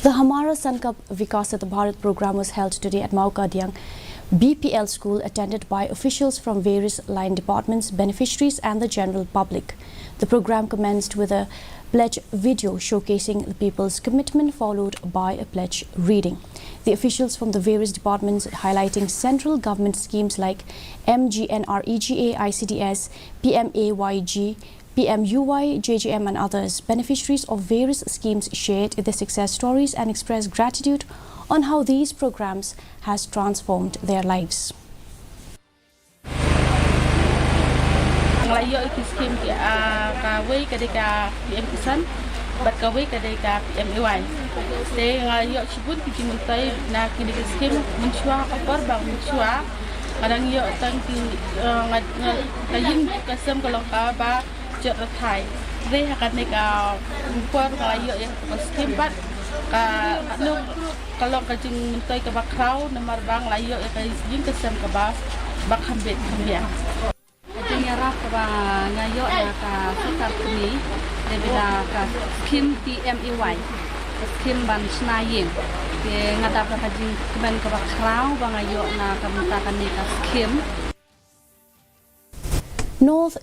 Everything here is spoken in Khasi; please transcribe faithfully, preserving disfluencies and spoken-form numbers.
The Hamara Sankalp Viksit Bharat program was held today at Mawkadiang B P L school, attended by officials from various line departments, beneficiaries, and the general public. The program commenced with a pledge video showcasing the people's commitment, followed by a pledge reading. The officials from the various departments highlighting central government schemes like M G N R E G A I C D S, P M A Y G, P M U Y J J M and others, beneficiaries of various schemes, shared their success stories and expressed gratitude on how these programs has transformed their lives. Nga la ïoh ki skim ki, ah, kawei ka dei ka P M Kisan bad kawei ka dei ka P M A Y. Te nga la ïoh shibun ki jingmyntoi na kine ki skim mynshuwa, ka por ba mynshuwa nga dang ïoh tang ki, eh, nga, nga, ka ïing ka sem ka long kaba jot rathai. Te ha kane ka por nga la ïoh ïa ka skim bad ka, ka long ka jingmyntoi kaba khraw namar ba nga la ïoh ïa ka ïing ka sem kaba, ba kham bit kham biang. Ka jingïarap kaba nga ïoh na ka sorkar kane dei ba la ka skim P M A Y, ka skim ban shna ïing. Te nga dap da ka jingkmen kaba khraw ba nga ïoh na ka bynta kane ka skim. North